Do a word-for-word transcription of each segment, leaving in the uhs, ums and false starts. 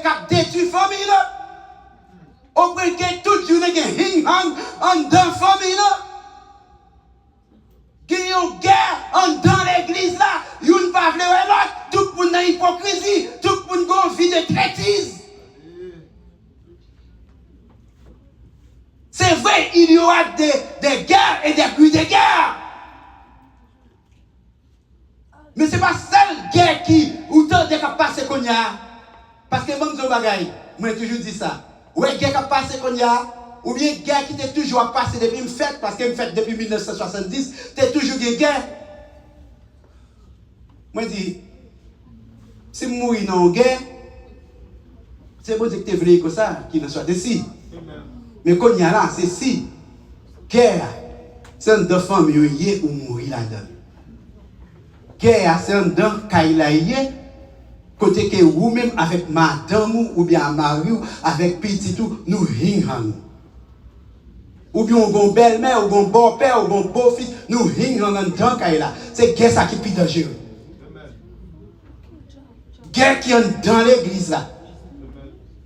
k ap detwi fanmi nan. Ou pral gen tout jounen gen hing hang anndan fanmi nan. Gen yon gè anndan legliz la, youn pa vle wè lòt, tout moun nan ipokrizi, tout moun gen yon vi de tretiz. Se vre, il y aura des, des guerres et des bruits de guerre. Men se pa sèl gè ki ou tande k ap pase kounye a. Paske ban m di w bagay, mwen toujou di sa. Ou wè gè k ap pase kounye a, oubyen gè ki te toujou ap pase depi m fèt, paske m fèt depi mil nèf san swasanndis, te toujou gen gè. Mwen di, si m mouri nan yon gè, se Bondye ki te vle konsa, ki nan swa te si. Men kounye a la, se si. Gè a, se anndan fanmi w ye ou mouri ladan l. Gè a, se anndan kay la ye, kote ke ou menm avèk madanm ou, oubyen a mari w, avèk pitit ou, nou hing hang. Oubyen ou gon bèlmè, ou gon bòpè, ou gon bofis, nou hing hang anndan kay la. Se gè sa ki pi danjere. Gè ki anndan legliz la.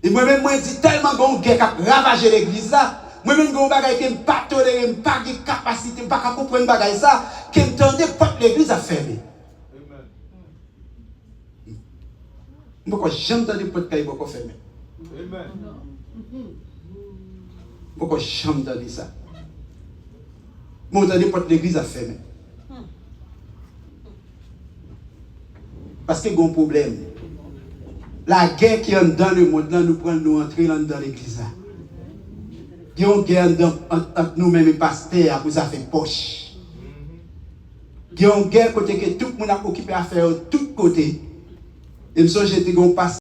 E mwen menm, mwen di tèlman gon gè k ap ravaje legliz la, mwen menm gon bagay ke m pa tolere, m pa gen kapasite, m pa ka konprann bagay sa, ke m tande pòt legliz ap fèmen. M poko janm tande pòt kay bòkò fèmen. M poko janm tande sa. Men w tande pòt legliz ap fèmen. Paske gen yon pwoblèm. Lagè ki anndan lemonn nan, nou pran l, nou antre l anndan legliz la. Gen yon gè anndan, ant, ant nou menm e pastè a pou zafè pòch. Gen yon gè kote ke tout moun ap okipe afè yo tout kote. E m sonje te gen yon pastè